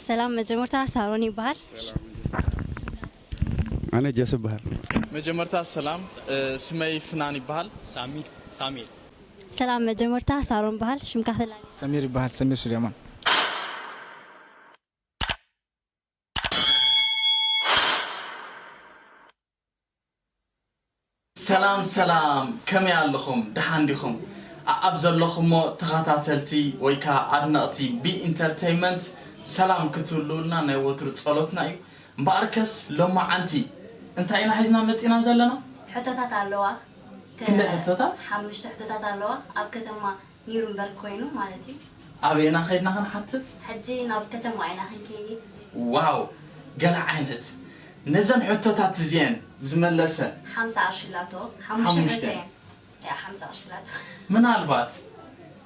ሰላም፣ መጀመርታ ሳሮን ይበሃል። ኣነ ጀስ ይበሃል። መጀመርታ ሰላም፣ ስመይ ፍናን ይበሃል። ሳሚ ሳሚ ሰላም፣ መጀመርታ ሳሮን በሃል። ሽምካ ክተላሊ። ሰሚር ይበሃል። ሰሚር ሱሌማን። ሰላም ሰላም፣ ከመይ ኣለኹም? ደሓን ዲኹም? ኣኣብ ዘለኹሞ ተኸታተልቲ ወይ ከኣ ኣድነቕቲ ቢ ኢንተርተይመንት ሰላም ክትህልውልና ናይ ወትሩ ጸሎትና እዩ። እምበኣርከስ ሎማዓንቲ እንታይ ኢና ሒዝና መጺና ዘለና? ሕቶታት ኣለዋ። ክንደይ ሕቶታት? ሓሙሽተ ሕቶታት ኣለዋ። ኣብ ከተማ ኒውርምበርግ ኮይኑ ማለት እዩ። ኣበየና ከይድና ክንሓትት? ሕጂ ናብ ከተማ ኢና ክንከይድ። ዋው! ገለ ዓይነት! ነዘን ሕቶታት እዚኤን ዝመለሰ ሓምሳ ቅርሺ ኣላቶ። ሓሙሽተ ሕቶ ሓሙሽተ። እየን። ያ ሓምሳ ቅርሺ ኣላቶ። ምናልባት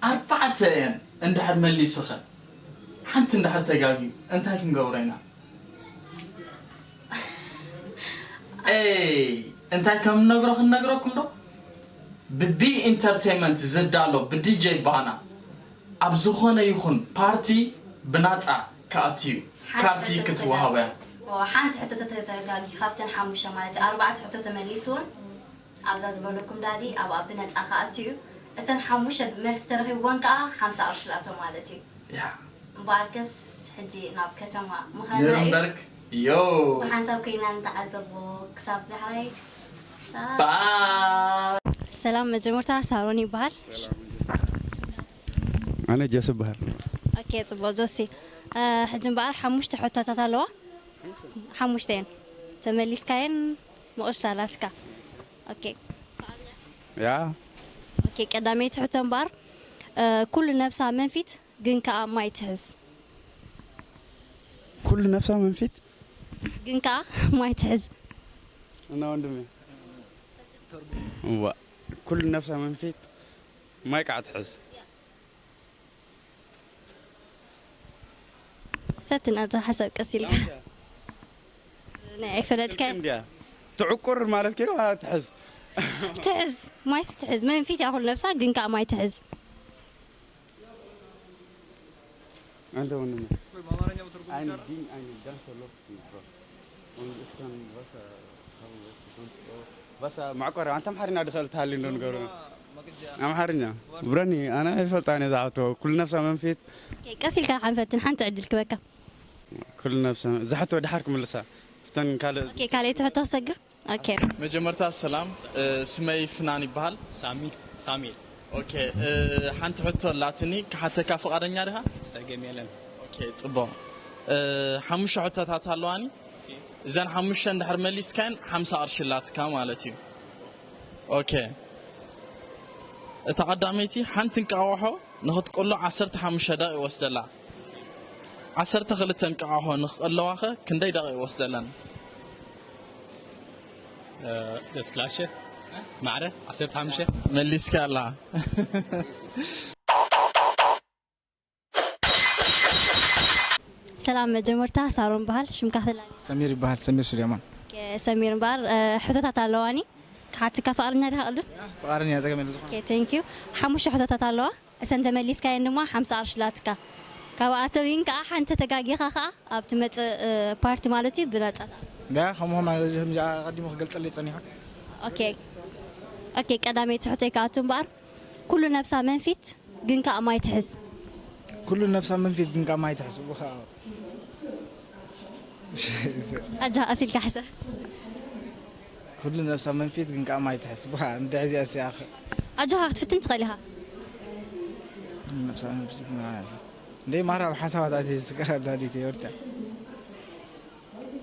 ኣርባዕተ እየን እንድሕር መሊሱኸ? ሓንቲ እንድሕር ተጋግዩ እንታይ ክንገብሮ ኢና? ኤይ እንታይ ከም ንነግሮ ክንነግረኩም ዶ? ብቢ ኢንተርቴይመንት ዝዳሎ ብዲጀይ ባና ኣብ ዝኾነ ይኹን ፓርቲ ብናፃ ክኣቱ እዩ። ካርድ ክትወሃቦ እያ። ሓንቲ ሕቶ ተተጋጊ ካብተን ሓሙሽተ ማለት እዩ ኣርባዕተ ሕቶ ተመሊስውን ኣብዛ ዝበለኩም ዳዲ ኣብኣ ብነፃ ክኣቱ እዩ። እተን ሓሙሽተ መልሲ ተረኺብወን ከዓ ሓምሳ ቅርሺ ላቶ ማለት እዩ። ያ እምበኣርከስ ሕጂ ናብ ከተማ ምኻና እዩ። ኒውረምበርግ ዮ። ብሓንሳብ ኮይና ንተዓዘቦ ክሳብ ዳሕራይ። ባይ። ሰላም፣ መጀመርታ ሳሮን ይበሃል። ኣነ ጀስ ይበሃል። ኦኬ፣ ጽቡቕ ጆሲ። እ፣ ሕጂ እምበኣር ሓሙሽተ ሕቶታት ኣለዋ። ሓሙሽተ እየን። ተመሊስካየን ምቕሻ ኣላትካ። ኦኬ። ያ። ኦኬ፣ ቀዳመይቲ ሕቶ እምበኣር፣ እ፣ ኩሉ ነብሳ መንፊት ግን ከኣ ማይ ትሕዝ። ኩሉ ነብሳ መንፊት ግን ከኣ ማይ ትሕዝ። እና ወንድሜ እዋ ኩሉ ነብሳ መንፊት ማይ ከዓ ትሕዝ። ፈትን ኣብዛ ሓሳብ ቀስ ኢልካ ናይ ኣይፈለጥካዮ እንዲያ ትዕቁር ማለት ከይኑ ዋላ ትሕዝ ትሕዝ ማይስ ትሕዝ መንፊት እያ ኩሉ ነብሳ ግን ከዓ ማይ ትሕዝ አንተ ወንድሜ ቆይ በአማርኛ ብትርጉም I'm ይቻላል? Being I'm done so love you bro. Only እስካን በስ በስ መዕቆሪ አንተ አምሓርኛ ድኸል ትሃሊ እንዶ ንገሩ አምሓርኛ ብረኒ ኣነ ይፈልጣ እኔ ዝሓቶ ኩሉ ነፍሳ መንፊት ቀስ ኢልካ ሓንፈትን ሓንቲ ዕድል ክበካ ኩሉ ነፍሳ ዝሓቶ ድሓር ክምልሳ ፍተን ካልእ ካልኣይቲ ሕቶ ክሰግር መጀመርታ ሰላም፣ ስመይ ፍናን ይበሃል። ሳሚ ሳሚ። ኦኬ፣ ሓንቲ ሕቶ ኣላትኒ ክሓተካ ፍቓደኛ ዲኻ? ጸገም የለን። ኦኬ፣ ጽቡቕ። ሓሙሽተ ሕቶታት ኣለዋኒ። እዘን ሓሙሽተ እንድሕር መሊስካየን ሓምሳ ቅርሺ ኣላትካ ማለት እዩ። ኦኬ፣ እታ ቀዳመይቲ ሓንቲ እንቃቑሖ ንኽትቅሎ ዓሰርተ ሓሙሽተ ደቂቕ ይወስደላ። ዓሰርተ ክልተ እንቃቑሖ ንኽቕለዋኸ ክንደይ ደቂቕ ይወስደለን? ደስ ክላሸ ማዕረ ዓሰርተ ሓሙሽተ መሊስካ ኣላ። ሰላም መጀመርታ ሳሮን በሃል ሽምካ ክተላሊ ሰሚር ይበሃል ሰሚር ሱሌማን ሰሚር እምበኣር ሕቶታት ኣለዋኒ ክሓትካ ፍቓደኛ ዲኻ ቅድም ፍቓደኛ ጸገም የለ ዝኾነ ቴንክ ዩ ሓሙሽተ ሕቶታት ኣለዋ እሰን ተመሊስካየን ድማ ሓምሳ ቅርሺ ላትካ ካብኣተዊን ከዓ ሓንቲ ተጋጊኻ ከዓ ኣብ ትመፅእ ፓርቲ ማለት እዩ ብነፃ ያ ከምኡ ማለት እዚ ከምዚ ኣቐዲሙ ክገልፀለይ ፀኒሑ ኦኬ ኦኬ ቀዳመይቲ ሕቶይ ክኣቱ እምበኣር ኩሉ ነብሳ መንፊት ግን ከዓ ማይ ትሕዝ ኩሉ ነብሳ መንፊት ግን ከዓ ማይ ትሕዝ ኣጃ ኣሲልካ ሕሰብ ኩሉ ነብሳ መንፊት ግን ከዓ ማይ ትሕዝ ባ እንታይ እዚኣ ሲኣ ኣጆኻ ክትፍትን ትኽእል ኢኻ ነብሳ መንፊት ግን ማይ ትሕዝ እንደ ማራ ብሓሳባት ኣትየ ዝስቀ ዳዲት የወርታ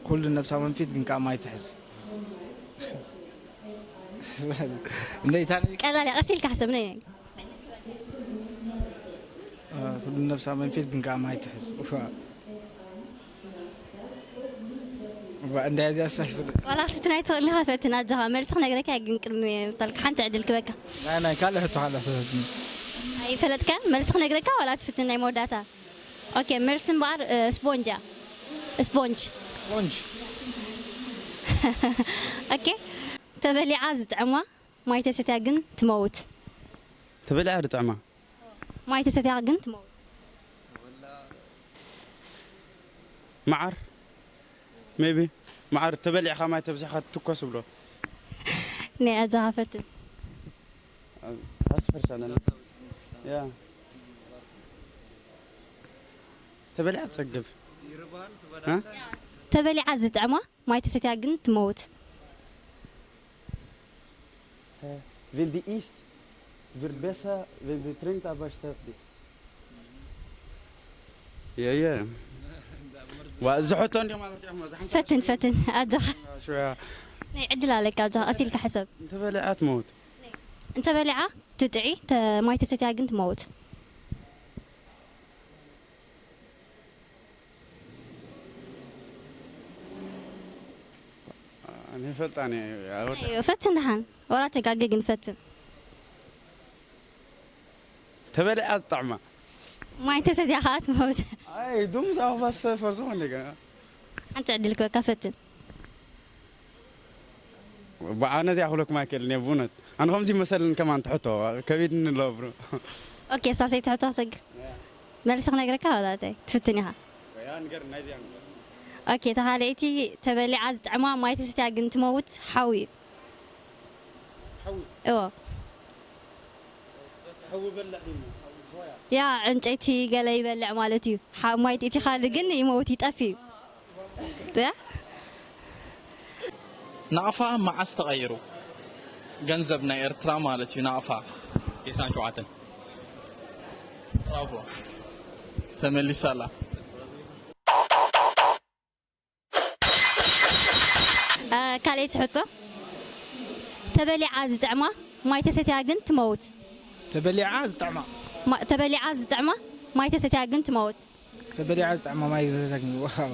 ኩሉ ነብሳ መንፊት ግን ከዓ ማይ ትሕዝ እንደ ኢታን ቀላል እያ ቀስ ኢልካ ሕሰብ ነይ ነይ ኩሉ ነብሳ መንፊት ግን ከዓ ማይ ትሕዝ እንዳ እዚኣ ሳይፍል ዋላ ክትፍትን ኣይትኽእልኒ ከፈትን ኣጆኻ መልሲ ክነግረካ እየ ግን ቅድሚ ምፍታልካ ሓንቲ ዕድል ክበካ ናይ ናይ ካልእ ሕቶ ካለ ፍትኒ ኣይፈለጥካ መልሲ ክነግረካ ዋላ ትፍትን ናይ መወዳእታ ኦኬ መልሲ እምበኣር ስፖንጅ እያ ስፖንጅ ስፖንጅ ኦኬ ተበሊዓ ዝጥዕማ ማይ ተሰትያ ግን ትመውት ተበሊዓ ዝጥዕማ ማይ ተሰትያ ግን ትመውት መዓር፣ ሜቢ፣ መዓር ተበሊዕኻ ማይ ተብዚሕካ ትትኮስ ብሎ። ናይ ኣጃኻ ፈትን። ኣስፈርሳና። ያ። ተበሊዓ ትጸግብ። እ? ተበሊዓ ዝጥዕማ ማይ ተሰትያ ግን ትመውት። Wenn die isst, wird besser, wenn sie trinkt, aber stirbt die. Ja, ja. ዋ፣ እዚ ሕቶ እንዲኹም ኣበርቲዕኹም፣ እዚ ሓንቲ ፈትን ፈትን ኣጃኻ ሽያ ናይ ዕድል ኣለካ ኣጃኻ ቀሲልካ ሕሰብ። እንተበሊዓ ትመውት። እንተበሊዓ ትጥዒ ተ- ማይ ተሰትያ ግን ትመውት። ኣነ ይፈልጣ እኔ ኣወዳ ኣዮ ፈትን ደሓን ወላ ተጋገ ግን ፈትን። ተበሊዓ ዝጣዕማ ማይ ተሰትያ ከኣ ትመውት። ኣይ ዱምስ ኣፋስ ፈርሶ እንደ ገና ሓንቲ ዕድል ክበካ ፈትን። ብዓነ እዚኣ ክብለኩም ኣይክእልን እየ ብእውነት። ኣነ ከምዚ መሰልን ከማን ትሕቶ ከቢድኒ ኣሎ ብሮ። ኦኬ ሳልሰይቲ ሕቶ ሰግ መልሲ ክነግረካ ወላተይ ትፍትን ኢኻ። ያ ንገር ናይዚኣ ንገር። ኦኬ ተኻለይቲ ተበሊዓ ዝጥዕማ ማይ ተሰትያ ግን ትመውት ሓዊ እዩ። ሓዊ እዎ ሓዊ በላዕ እዩ። ያ ዕንጨይቲ ገለ ይበልዕ ማለት እዩ። ሓ- ማይ ትእቲ ካልእ ግን ይመውት ይጠፍ እዩ። ያ ናቕፋ መዓስ ተቐይሩ? ገንዘብ ናይ ኤርትራ ማለት እዩ ናቕፋ። ቴሳን ሸውዓተን ብራቮ ተመሊሳላ። ካልኣይቲ ሕቶ ተበሊዓ ዝጥዕማ ማይ ተሰትያ ግን ትመውት። ተበሊዓ ዝጥዕማ ማ- ተበሊዓ ዝጥዕማ ማይ ተሰትያ ግን ትመውት። ተበሊዓ ዝጥዕማ ማይ ተሰትያ ግን ዋው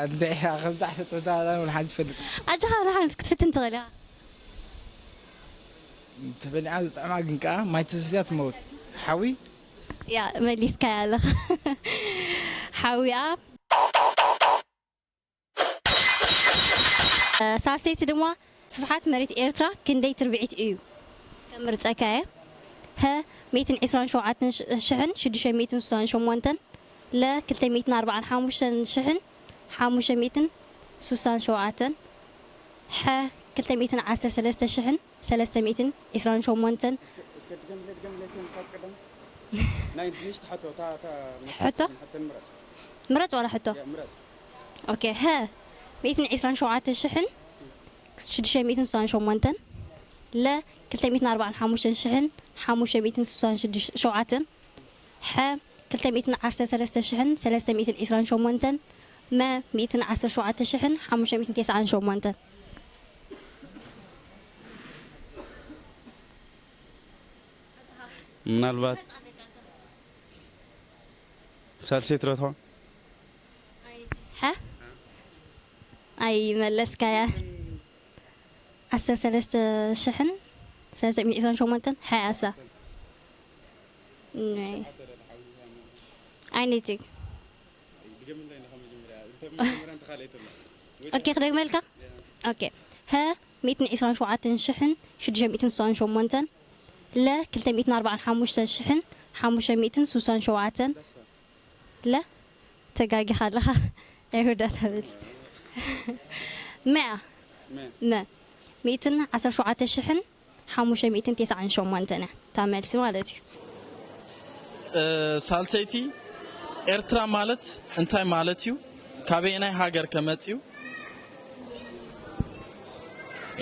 እንታይ ከምዛ ሕቶ ዳላ ሓንቲ ትፈልጥ ኣጃኻ ንሓንቲ ክትፍትን ትኽእል ኢኻ። ተበሊዓ ዝጥዕማ ግን ከዓ ማይ ተሰትያ ትመውት ሓዊ ያ መሊስካያ ኣለኻ ሓዊኣ ሳልሰይቲ ድማ ስፍሓት መሬት ኤርትራ ክንደይ ትርብዒት እዩ? ከምርፀካ እየ። ሀ ሚእትን ዕስራን ሸውዓተን ሽሕን ሽዱሽተ ሚእትን ስሳን ሸሞንተን፣ ለ ክልተ ሚእትን ኣርባዓን ሓሙሽተን ሽሕን ሓሙሽተ ሚእትን ስሳን ሸውዓተን፣ ሐ ክልተ ሚእትን ዓሰርተ ሰለስተ ሽሕን ሰለስተ ሚእትን ዕስራን ሸሞንተን። ናይ ሚስት ሕቶ እታ እታ ሕቶ? ሕቶ ምረጽ ምረጽ ዋላ ሕቶ? ምረጽ ኦኬ ሀ ሚእትን ዕስራን ሸውዓተ ሽሕን ሽዱሽተ ሚእትን ስሳን ሸሞንተን፣ ለ ክልተ ሚእትን ኣርባዓን ሓሙሽተን ሽሕን ሓሙሽተ ሚእትን ስሳን ሸውዓተን፣ ሐ ክልተ ሚእትን ዓሰርተ ሰለስተ ሽሕን ሰለስተ ሚእትን ዕስራን ሸሞንተን፣ መ ሚእትን ዓሰርተ ሸውዓተ ሽሕን ሓሙሽተ ሚእትን ተስዓን ሸሞንተን። ምናልባት ሳልሰይቲ ዶ ትኾን? ሐ ኣይመለስካያ ዓሰርተ ሰለስተ ሽሕን ሰለስተ ሚእትን ዕስራን ሸሞንተን ሓያሳ ኣይነይትግ ኦኬ ክደግመልካ ኦኬ ሀ ሚእትን ዕስራን ሸውዓተን ሽሕን ሽዱሽተ ሚእትን ስሳን ሸሞንተን ለ ክልተ ሚእትን ኣርባዓን ሓሙሽተ ሽሕን ሓሙሽተ ሚእትን ስሳን ሸውዓተን ለ ተጋጊኻ ኣለኻ ኣይሁዳ ተብል መያ መ ሚእትን ዓሰርተ ሸውዓተ ሽሕን ሓሙሽተ ሚእትን ተስዓን ሸሞንተን እያ እታ መልሲ ማለት እዩ። ሳልሰይቲ ኤርትራ ማለት እንታይ ማለት እዩ? ካበየናይ ሃገር ከመጽዩ?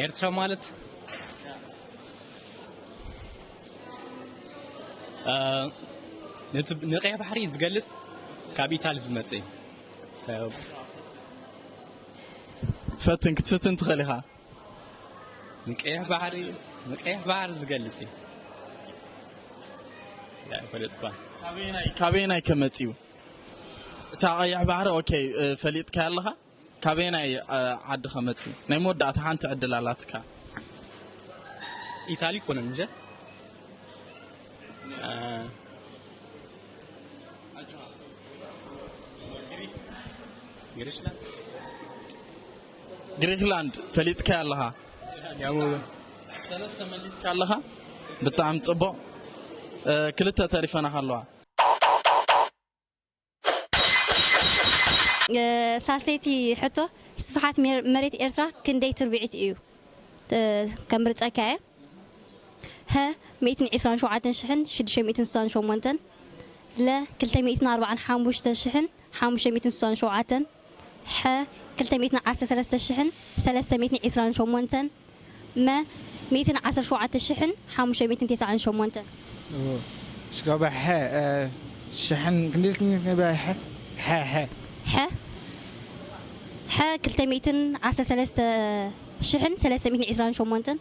ኤርትራ ማለት እ፣ ነቲ ንቀይሕ ባሕሪ ዝገልጽ ካብ ኢታሊ ዝመጽእ እዩ። ፈትን ክትፍትን ትኽእል ኢኻ። ንቀይሕ ባሕሪ ንቀይሕ ባሕሪ ዝገልጽ እዩ። ያ ይፈለጥኳ ካበየናይ ካበየናይ ከመጽዩ? እታ ቀይሕ ባሕሪ ኦኬ እ፣ ፈሊጥካ ኣለኻ? ካበየናይ እ፣ ዓዲ ከመጽዩ? ናይ መወዳእታ ሓንቲ ዕድል ኣላትካ። ኢታሊ ይኮነን እንጂ እ፣ ግሪክላንድ ግሪክላንድ ፈሊጥካ ኣለኻ? ያው ሰለስተ መሊስካ ኣለኻ? ብጣዕሚ ጽቡቕ። እ፣ ክልተ ተሪፈናኻ ኣለዋ። እ፣ ሳልሰይቲ ሕቶ፣ ስፍሓት ሜር-፣ መሬት ኤርትራ ክንደይ ትርብዒት እዩ? እ፣ ከምርጸካ እየ። ሀ፣ ሚእትን ዕስራን ሸውዓተን ሽሕን ሽዱሽተ ሚእትን ስሳን ሸሞንተን፣ ለ፣ ክልተ ሚእትን ኣርባዓን ሓሙሽተ ሽሕን ሓሙሽተ ሚእትን ስሳን ሸውዓተን፣ ሐ፣ ክልተ ሚእትን ዓሰርተ ሰለስተ ሽሕን ሰለስተ ሚእትን ዕስራን ሸሞንተን፣ መ፣ ሚእትን ዓሰርተ ሸውዓተ ሽሕን ሓሙሽተ ሚእትን ተስዓን ሸሞንተን። ኦ፣ እስከ በ ሐ፣ እ፣ ሽሕን ክንደይ ኢልክኒ? በ ሐ፣ ሐ፣ ሐ። ሐ፣ ሐ፣ ክልተ ሚእትን ዓሰርተ ሰለስተ ሽሕን ሰለስተ ሚእትን ዕስራን ሸሞንተን።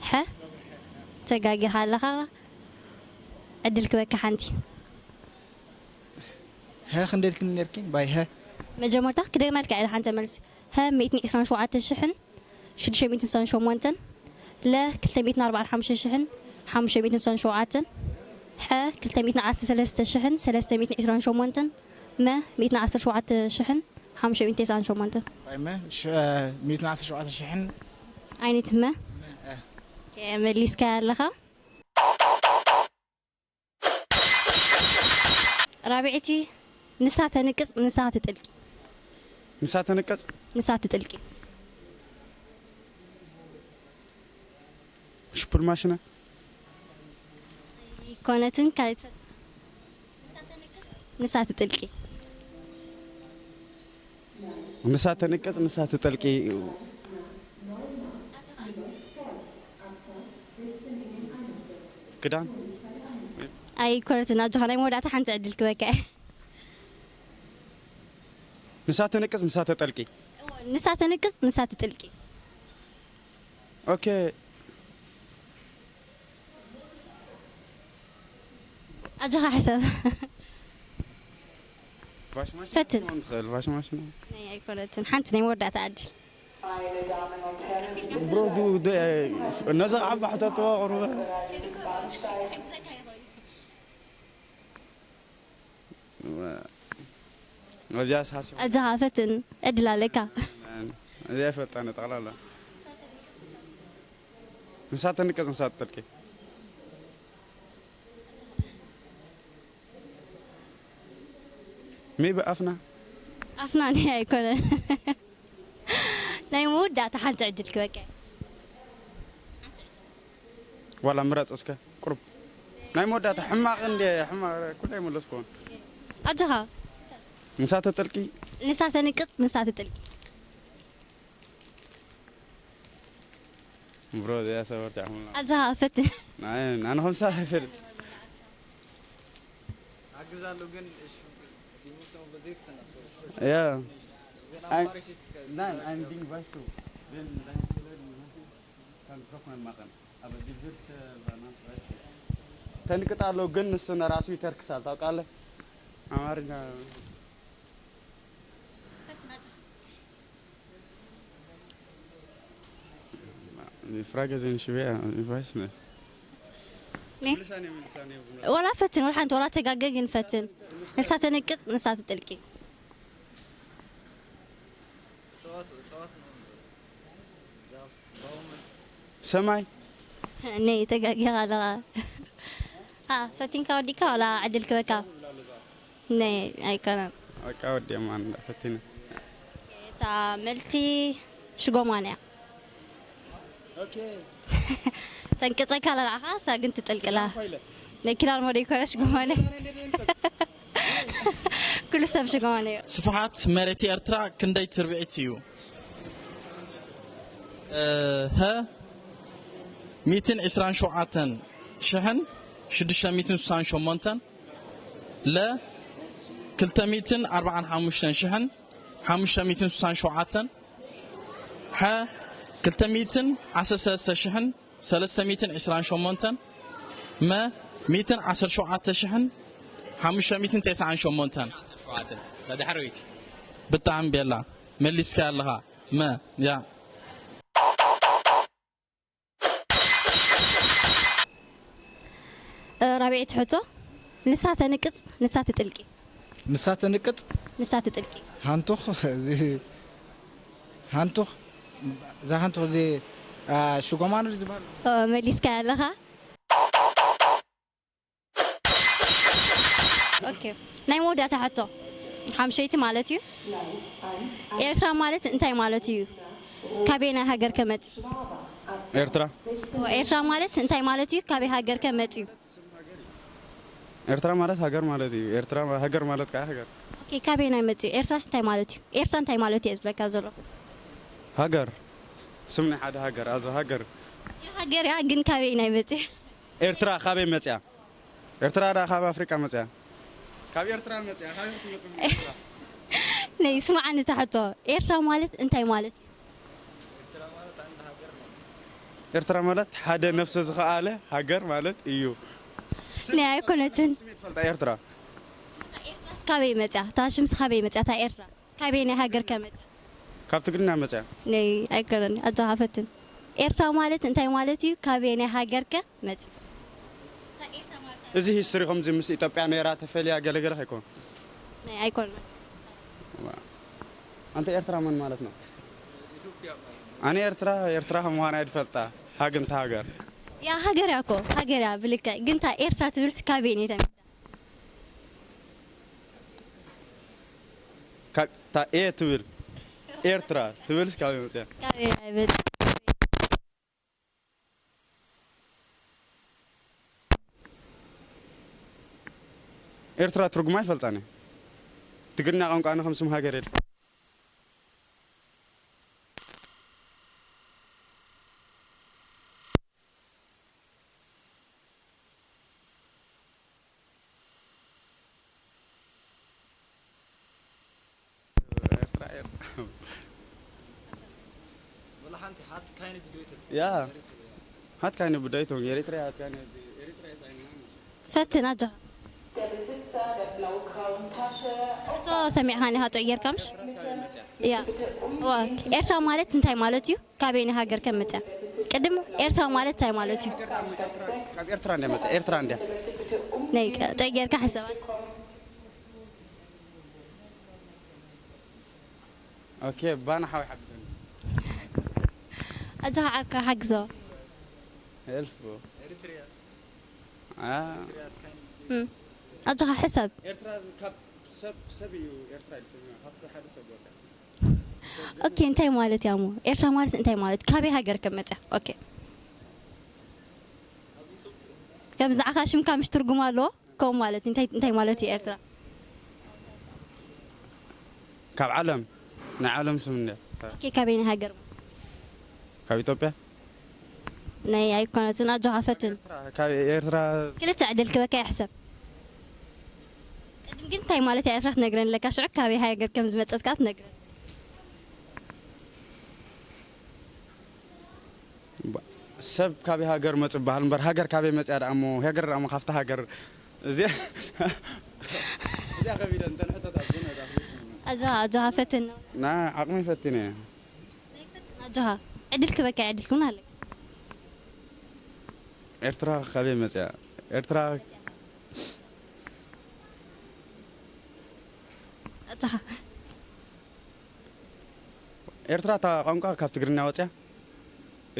ሐ፣ ተጋጊኻ ኣለኻ። ዕድል ክበካ ሓንቲ። ሀ፣ ክንደይ ኢልክኒ ነርኪ? ባይ ሀ። መጀመርታ ክደግመልካ ኢለ ሓንቲ መልሲ። ሀ፣ ሚእትን ዕስራን ሸውዓተ ሽሕን ሽዱሽተ ሚእትን ስሳን ሸሞንተን፣ ለ፣ ክልተ ሚእትን ኣርባዓን ሓሙሽተ ሽሕን ሓሙሽተ ሚእትን ስሳን ሸውዓተን፣ ሐ፣ ክልተ ሚእትን ዓሰርተ ሰለስተ ሽሕን ሰለስተ ሚእትን ዕስራን ሸሞንተን፣ መ፣ ሚእትን ዓሰርተ ሸውዓተ ሽሕን ሓሙሽተ ሚእትን ተስዓን ሸሞንተን። ባይ መ፣ ሽ-፣ እ፣ ሚእትን ዓሰርተ ሸውዓተ ሽሕን። ዓይነት መ? መ፣ እ። ኦኬ፣ መሊስካ ኣለኻ። ራብዐይቲ፣ ንሳ ተንቅጽ፣ ንሳ ትጥልቂ። ንሳ ተንቅጽ? ንሳ ትጥልቂ። ሽፑል ማሽነ? ኣይኮነትን፣ ካልእ ትፈልጥ? ንሳ ትጥልቂ። ንሳ ተንቅጽ፣ ንሳ ትጠልቂ። ክዳን። ኣይኮነትን፣ ኣጆኻ፣ ናይ መወዳእታ ሓንቲ ዕድል ክበካ እየ። ንሳ ተንቅጽ፣ ንሳ ተጠልቂ። ንሳ ተንቅጽ፣ ንሳ ትጥልቂ። ኦኬ። ኣጆኻ ሕሰብ። ቫሽ ማሽን ፈትን። ክትከውን ትኽእል፣ ቫሽ ማሽን። ናይ ኣይኮነትን። ሓንቲ ናይ መወዳእታ ዕድል። ብሮ፣ ዱ-፣ ደ-፣ ነዛ ዓባ ሕተትዋ ቁሩበ። እዚኣ ሳሲ። ኣጆኻ ፈትን። ዕድል ኣለካ። እዚኣ ይፈልጣ እነ ጠቕላላ። ንሳ ተንቀጽ፣ ንሳ ትጠልቂ። ሜቢ ኣፍና። ኣፍና ናይ ኣይኮነን። ናይ መወዳእታ ሓንቲ ዕድል ክበቀ። ዋላ ምረጽ እስከ ቁሩብ። ናይ መወዳእታ ሕማቕ እንደ ሕማቕ ኩሉ ኣይመለስኩዎን። ኣጆኻ። ንሳ ተጠልቂ። ንሳ ተንቅጽ፣ ንሳ ትጥልቂ። ብሮ፣ እዚኣ ሰበርቲ ዓኹምላ። ኣጆኻ፣ ፈትን። ናይ፣ ኣነ ኸምሳ ኣይፈልጥ። አግዛለሁ ግን እሺ፣ ዲሞክራሲ በዘይት ሰናት ሰው። ያ። ግን አይ፣ አማራጭ እስከ nein, ein Ding, weißt du, wenn dein Problem hast, kannst du doch mal machen. Aber die wird, äh, bei uns, weißt du, ተንቅጣለሁ ግን እሱ ራሱ ይተርክሳል። ታውቃለህ? አማርኛ። Die Frage sind schwer, ich weiß nicht። ኔ? ወላ ፈትን፣ ወላ ሓንቲ፣ ወላ ተጋገ ግን ፈትን። ንሳ ተንቅጽ፣ ንሳ ትጥልቂ። እጽዋት፣ እጽዋት ነው። ዛፍ፣ ባውመን። ሰማይ። ኔ፣ ተጋጊኻ ኣለኻ። አ፣ ፈቲንካ ወዲእካ፣ ወላ ዕድል ክበካ? ናይ ኣይኮነን። በቃ ወዲኦም ኣነ ፈቲነ። እታ መልሲ ሽጎማን እያ። ኦኬ። ተንቅጸካ ለላዕኻ፣ እሳ ግን ትጥልቅላ። ናይ ኪዳን ሞዴ ይኮነ ሽጎማን እያ። ኩሉ ሰብ ሽጎማን እዩ። ስፍሓት መሬት ኤርትራ ክንደይ ትርብዒት እዩ? እ፣ ሀ፣ ሚእትን ዕስራን ሸውዓተን ሽሕን ሽዱሽተ ሚእትን ስሳን ሸሞንተን፣ ለ፣ ክልተ ሚእትን ኣርባዓን ሓሙሽተን ሽሕን ሓሙሽተ ሚእትን ስሳን ሸውዓተን፣ ሐ፣ ክልተ ሚእትን ዓሰርተ ሰለስተ ሽሕን ሰለስተ ሚእትን ዕስራን ሸሞንተን፣ መ፣ ሚእትን ዓሰርተ ሸውዓተ ሽሕን ሓሙሽተ ሚእትን ተስዓን ሸሞንተን። ብጣዕሚ ቤላ መሊስካ ኣለኻ። መ፣ ያ። እ፣ ራብዐይቲ ሕቶ፣ ንሳ ተንቅጽ፣ ንሳ ትጥልቂ። ንሳ ተንቅጽ? ንሳ ትጥልቂ። ሃንቱኽ፣ እዚ ሃንቱኽ፣ እዛ ሃንቱኽ እዚ፣ አ፣ ሽጎማኑ ዝበሃል? ኦ፣ መሊስካ ኣለኻ። ኦኬ፣ ናይ መወዳእታ ሕቶ። ሓምሸይቲ ማለት እዩ። ኤርትራ ማለት እንታይ ማለት እዩ? ካበየናይ ሃገር ከ መጽዩ? ኤርትራ ኤርትራ ማለት እንታይ ማለት እዩ? ካበይ ሃገር ከ መጽዩ? ኤርትራ ማለት ሃገር ማለት እዩ። ኤርትራ ሃገር ማለት ከዓ ሃገር ኦኬ፣ ካበየናይ መጽዩ? ኤርትራስ እንታይ ማለት እዩ? ኤርትራ እንታይ ማለት እዩ ዝብለካ ዘሎ? ሃገር ስም ናይ ሓደ ሃገር ኣዞ ሃገር ሃገር እያ፣ ግን ካበየናይ መጽዩ? ኤርትራ ካበይ መፅያ? ኤርትራ ዳ ካብ ኣፍሪቃ መፅያ? ካብ ኤርትራ መፅያ? ካበይ ክትመፅእ? ነይ ስማዓኒ እታ ሕቶ፣ ኤርትራ ማለት እንታይ ማለት እዩ? ኤርትራ ማለት ሓደ ነፍሰ ዝኸኣለ ሃገር ማለት እዩ። ነይ ኣይኮነትን። ስሜት ፈልጣ ኤርትራ ኤርትራስ ካበይ መጽያ? እታ ሽምስ ካበይ መጽያ? እታ ኤርትራ ካበይ ናይ ሃገር ከመጽያ? ካብ ትግርኛ መፅያ። ነይ ኣይኮነን። ኣጆኻ ፈትን። ኤርትራ ማለት እንታይ ማለት እዩ? ካበይ ናይ ሃገር ከ መጽያ? እዚ ሂስትሪ ከምዚ ምስ ኢትዮጵያ ነይራ ተፈልያ ገለገለ ከይኮን ነይ ኣይኮነን። ኣንተ ኤርትራ መን ማለት ነው? ኣነ ኤርትራ ኤርትራ ከም ምዃና ይድፈልጣ ሃግንታ ሃገር ያ ሃገር እያ እኮ ሃገር እያ ብልክዕ። ግን እታ ኤርትራ ትብልስ ካበይ ነይ ተመጽያ? ካብ እታ ኤ ትብል ኤርትራ ትብልስ ካበይ መፅያ? ካበይ ናይ መጽያ? ኤርትራ ትርጉማ ይፈልጣን እየ። ትግርኛ ቋንቋ ኣነ ከም ስም ሃገር የድፋ Ja, hat keine Bedeutung. Eritrea hat keine. Eritrea ist ein Land. ፈትን ኣጆኻ ሕቶ ሰሚዕኻኒ ሃጡዕ ጌርካ ምሽ ያ ዋ ኤርትራ ማለት እንታይ ማለት እዩ? ካበይ ናይ ሃገር ከም መፅያ ቅድም ኤርትራ ማለት እንታይ ማለት እዩ? ካብ ኤርትራ እንዲያ መፅያ ኤርትራ እንዲያ ናይ ጥዕ ጌርካ ሕሰባት ኦኬ ባና ሓወይ ሓግዘኒ ኣጆኻ ዓርካ ሓግዞ ኤልፎ ኤሪትሪያ አ፣ እም። ኣጆኻ ሕሰብ ኤርትራ ካብ ሰብ ሰብ እዩ ኤርትራ ኢሉ ሰሚዑ ካብቲ ሓደ ሰብ ወፅያ ኦኬ እንታይ ማለት እያ እሞ ኤርትራ ማለት እንታይ ማለት ካበይ ሃገር ከም መፅያ ኦኬ ከምዚ ዓኻ ሽምካ ምሽ ትርጉም ኣለዎ ከምኡ ማለት እዩ እንታይ እንታይ ማለት እዩ ኤርትራ ካብ ዓለም ናይ ዓለም ስም እንዲያ ኦኬ ካበይ ናይ ሃገር ካብ ኢትዮጵያ ናይ ኣይኮነትን ኣጆኻ ፈትን ኤርትራ ካብ ኤርትራ ክልተ ዕድል ክበካ ይሕሰብ ቅድም ግን እንታይ ማለት እያ ኤርትራ ትነግረን ኣለካ ሽዑ ካበይ ሃገር ከም ዝመፀት ከዓ ትነግረን ሰብ ካበይ ሃገር መፁ በሃል እምበር ሃገር ካበይ መፅያ ደኣ እሞ ሃገር ደኣ እሞ ካብቲ ሃገር እዚኣ እዚኣ ከቢደ እንተን ሕቶታት ግን ኣጆኻ ኣጆኻ ፈትን ና ዓቕሚ ፈቲነ እየ ኣጆኻ ዕድል ክበካ ዕድል ክውን ኣለካ ኤርትራ ካበይ መፅያ ኤርትራ ኣጆኻ ኤርትራ እታ ቋንቋ ካብ ትግርኛ ወፅያ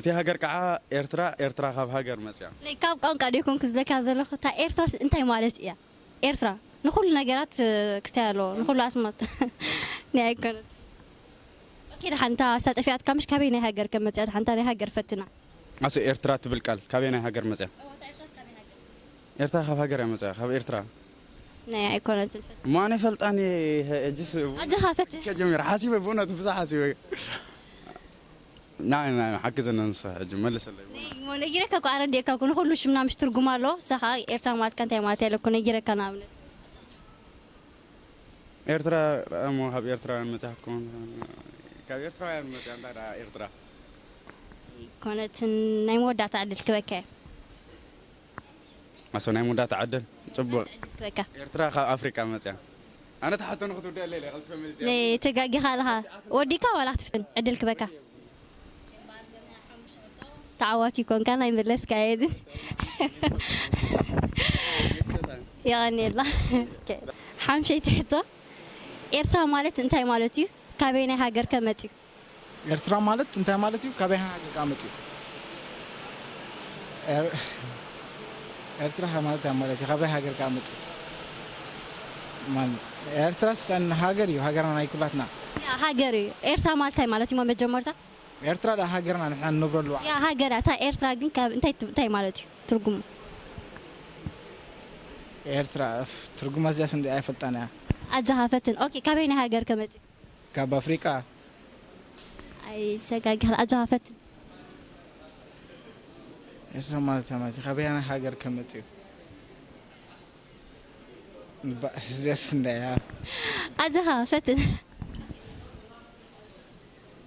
እቲ ሃገር ከዓ ኤርትራ ኤርትራ ካብ ሃገር መፅያ ናይ ካብ ቋንቋ ደይኮንኩ ዝለካ ዘለኹ እታ ኤርትራስ እንታይ ማለት እያ ኤርትራ ንኩሉ ነገራት ክስታይ ኣለዎ ንኩሉ ኣስማት ናይ ኣይኮነት ኦኬ ደሓን እታ ሳጠፊኣትካ ምሽ ካበይ ናይ ሃገር ከም መፅያ ሓንታ ናይ ሃገር ፈትና ኣሱ ኤርትራ ትብል ቃል ካበይ ናይ ሃገር መፅያ ኤርትራ ካብ ሃገር እያ መፅያ ካብ ኤርትራ ናይ ኣይኮነትን ፈት ማነ ፈልጣኒ እጅስ ኣጆኻ ፈት ከጀሚር ሓሲበ ብእውነት ብዙሕ ሓሲበ ናይ ናይ ሓግዘና ንሳ ሕጂ መልሰለይ ሞ ነጊረካ እኮ ኣረዲእካ እኮ ንኩሉ ሽምና ምሽ ትርጉም ኣሎ ንሳ ከዓ ኤርትራ ማለትካ እንታይ ማለት እያ ኢለ እኮ ነጊረካ ንኣብነት ኤርትራ እሞ ካብ ኤርትራውያን መፅያ ክትከውን ካብ ኤርትራውያን መፅያ እንታይ ደኣ ኤርትራ ኮነትን ናይ መወዳእታ ዕድል ክበካ እየ ኣሶ ናይ መወዳእታ ዕድል ፅቡቅ ዕድል ክበካ ኤርትራ ካብ ኣፍሪቃ መፅያ ኣነ ተሓቶ ንክትውድእ ኣለለ ቀልጥፈ መሊስ ተጋጊኻ ኣለኻ ወዲካ ዋላ ክትፍትን ዕድል ክበካ ተዓዋቲ ይኮንካ ናይ መለስካ የድን የቐንየላ ሓምሸይቲ ሕቶ ኤርትራ ማለት እንታይ ማለት እዩ ካበይ ናይ ሃገር ከመፅዩ ኤርትራ ማለት እንታይ ማለት እዩ? ካበይ ሃገር ከኣ መጽኡ? ኤር- ኤርትራ ማለት እንታይ ማለት እዩ? ካበይ ሃገር ከኣ መጽኡ? ማን ኤርትራስ ሃገር እዩ፣ ሃገርና ናይ ኩላትና። ያ ሃገር እዩ። ኤርትራ ማለት እንታይ ማለት እዩ? መጀመርታ ኤርትራ ዳ ሃገርና ንሕና ንነብረሉ። ያ ሃገር እያ። እታ ኤርትራ ግን ካብ እንታይ ት- እንታይ ማለት እዩ ትርጉሙ? ኤርትራ እፍ፣ ትርጉማ እዚያስ እንዲ ኣይፈልጣን እያ። ኣጃኻ ፈትን። ኦኬ፣ ካበይ ናይ ሃገር ከመጽእ? ካብ ኣፍሪቃ። ኣይ ሰጋግር። ኣጃኻ ፈትን። ኤርትራ ማለት እያ ማለት እዩ። ካበያናይ ሃገር ከመጽእ እዩ? እባ፣ እዚያስ እንዳ እያ። ኣጃኻ ፈትን።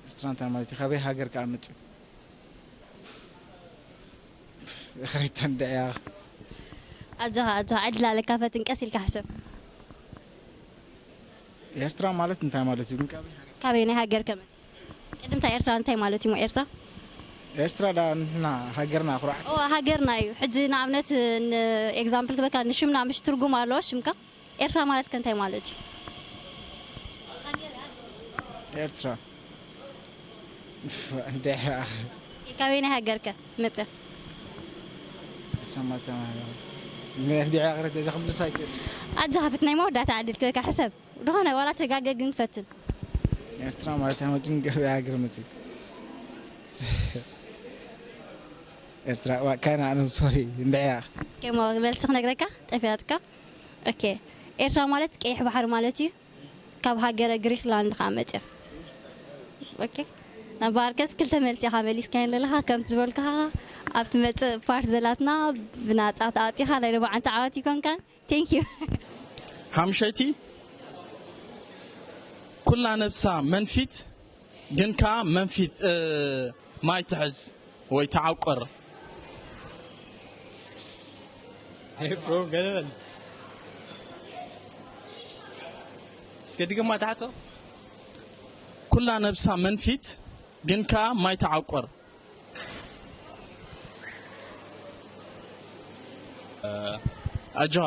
ኤርትራ እንታይ ማለት እዩ? ካበይ ሃገር ከኣ መጽኡ? እኽሪታ እንዳ እያ። ኣጃኻ ኣጃኻ ዕድል ኣለካ ፈትን፣ ቀስ ኢልካ ሕሰብ። ኤርትራ ማለት እንታይ ማለት እዩ? ግን ካበይ ሃገር? ካበይ ናይ ሃገር ከመጽእ? ቅድምታ ኤርትራ እንታይ ማለት እዩ? ኤርትራ ኤርትራ ዳ ንሕና ሃገርና ኩርዓት። ኦ ሃገርና እዩ። ሕጂ ንኣብነት ኤግዛምፕል ክበካ ንሽምና ምሽ ትርጉም ኣለዎ ሽምካ ኤርትራ ማለት ከ እንታይ ማለት እዩ? ኤርትራ እንታይ ያኽ ካበይ ናይ ሃገር ከ መጽእ? ሰማታ እንዲያ ያኽረት እዛ ክምልስ ኣይክእል። ኣጃኻ ፈትን ናይ መወዳእታ ዕድል ክበካ ሕሰብ። ዝኾነ ዋላ ተጋገ ግን ፈትን። ኤርትራ ማለት ኣይመጡን ገበያ ሃገር መጽኡ። ኤርትራ ዋ- ካይና ኣነም ሶሪ እንታይ ያኽ ከሞ መልሲ ክነግረካ ጠፊያትካ። ኦኬ ኤርትራ ማለት ቀይሕ ባሕሪ ማለት እዩ። ካብ ሃገረ ግሪክላንድ ከዓ መፅያ። ኦኬ ነባርከስ ክልተ መልሲ ኢኻ መሊስካየን ዘለኻ። ከምቲ ዝበልካ ኣብቲ መፅእ ፓርት ዘላትና ብናፃ ተኣጢኻ ናይ ሎማዓንቲ ዓወት ይኮንካን። ቴንክ ዩ። ሓምሸይቲ ኩላ ነብሳ መንፊት ግን ከኣ መንፊት እ፣ ማይ ትሕዝ ወይ ተዓቁር። ብሮ ገለ በል። እስከ ድገማ ታሕቶ። ኩላ ነብሳ መንፊት ግን ከኣ ማይ ተዓቁር። ኣጆኻ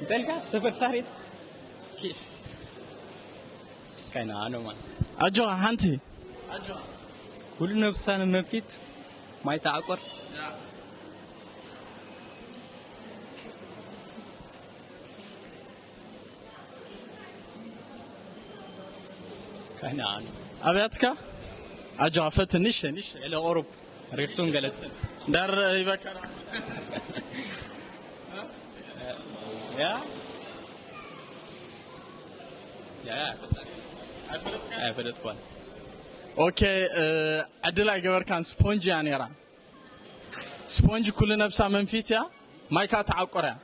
እንታይ ኢልካ? ሰፈር ሳሬት ኪድ። ካይና ኣኖማ ኣጆኻ ሓንቲ ኩሉ ነብሳን መንፊት ማይ ተዓቆር። ካይና ኣኖ ኣብያትካ ኣጆኻ ፈትን ንሸ ንሸ ገለ ቁሩብ ሪፍቱን ገለት ዳር ይበካ ያ ያ ኣይፈለጥኳን። ኦኬ። ዕድል ኣይገበርካን። ስፖንጅ እያ ነይራ። ስፖንጅ ኩሉ ነብሳ መንፊት እያ። ማይካ ተዓቆር እያ።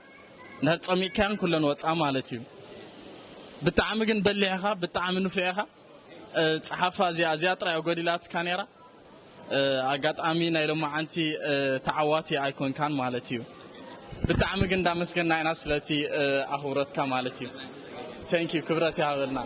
እንድሕር ፀሚእካያን ኩለን ወፃ ማለት እዩ። ብጣዕሚ ግን በሊሕ ኢኻ። ብጣዕሚ ንፉዕ ኢኻ። ፀሓፋ እዚኣ እዚኣ ጥራይ ጎዲላትካ ነይራ። ኣጋጣሚ ናይ ሎማዓንቲ ተዓዋቲ ኣይኮንካን ማለት እዩ። ብጣዕሚ ግን እንዳመስገና ኢና ስለቲ ኣኽብሮትካ ማለት እዩ። Thank you ክብረት ይሃበልና።